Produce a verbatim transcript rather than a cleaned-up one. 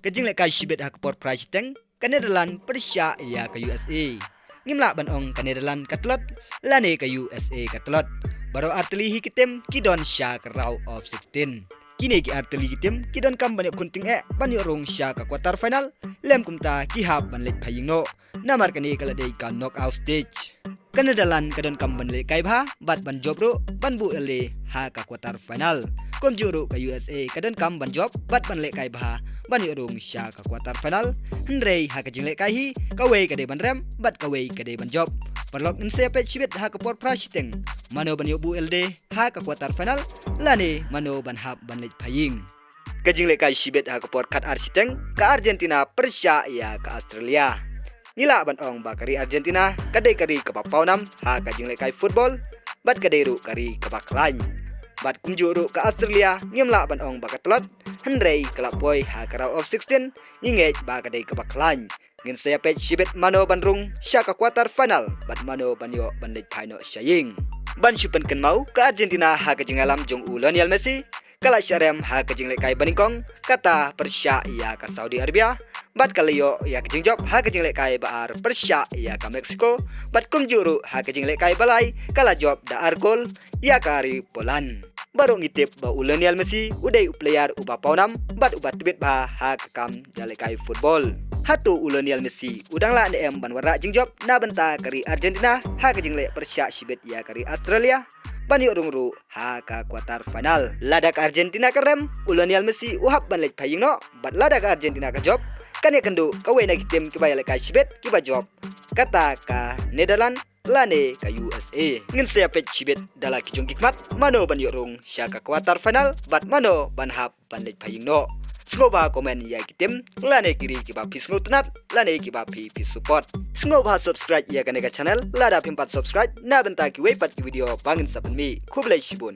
Ka jinglehkai shibit ha ka por phra shiteng, ka Netherlands pyrshah ïa ka U S A. Ngim lah ban ong ka Netherlands ka tlot, lane ka U S A ka tlot. Baroh artylli hi ki tim ki don sha ka round of sixteen. Kine ki artylli ki tim ki donkam ban ïoh khun tyngeh ban ïoh rung sha ka quarter final, lym kumta ki hap ban leit phai ïing noh. Namar kane ka la dei ka knockout stage. Ka Netherlands ka donkam ban lehkai bha bad ban jop ruh ban buh ïalade ha ka quarter final. Kumjuh ruh ka U S A ka donkam ban jop bad ban lehkai bha ban ïoh rung sha ka quarter final. Hynrei ha ka jinglehkai hi, kawei ka dei ban rem bad kawei ka dei ban jop. Paralok, ngin sa ïapeit shibit ha ka por phra shiteng mano ban ïoh buh ïalade ha ka quarter final, lane mano ban hap ban leit phai ïing. Ka jinglehkai shibit ha ka por khatar shiteng, ka Argentina pyrshah ïa ka Australia. Ngi lah ban ong ba ka ri Argentina ka dei ka ri kaba pawnam ha ka jinglehkai football, bad ka dei ruh ka ri kaba khlaiñ. Bad kumjuh ruh ka Australia, ngim lah ban ong ba ka tlot, hynrei ka la poi ha ka round of sixteen, ngi ngeit ba ka dei kaba khlaiñ. Ngin sa ïapeit shibit mano ban rung sha ka quarter final bad mano ban ïoh ban leit phai noh sha ïing. Ban shu pynkynmaw, ka Argentina ha ka jingïalam jong u Lionel Messi ka la shah rem ha ka jinglehkai banyngkong, kata pyrshah ïa ka Saudi Arabia, bad ka la ïoh ïa ka jingjop ha ka jinglehkai ba ar pyrshah ïa ka Mexico, bad kumjuh ruh ha ka jinglehkai ba lai ka la jop da ar gol ïa ka ri Poland. Baroh ngi tip ba u Lionel Messi u dei u player uba pawnam bad uba tbit bha ha ka kam ïalehkai football. Hato u Lionel Messi u dang lah ne em ban wanrah jingjop na bynta ka ri Argentina ha ka jingleh pyrshah shibit ïa ka ri Australia ban ïoh rung ruh ha ka quarter final? Lada ka Argentina ka rem, u Lionel Messi u hap ban leit phai ïing noh, bad lada ka Argentina ka jop, kan ïakynduh kawei na ki tim kiba ïalehkai shibit kiba jop, kata ka Netherlands lane ka U S A. Ngin sa ïapeit shibit da la ki jong ki khmat mano ban ïoh rung sha ka quarter final bad mano ban hap ban leit phai ïing noh. Sngewbha comment ïa ki tim lane ki ri kiba phi sngewtynnat lane kiba phi phi support. Sngewbha subscribe ïa kane ka channel lada phim pat subscribe, na bynta kiwei pat ki video ba ngin sa pynmih. Khublei shibun.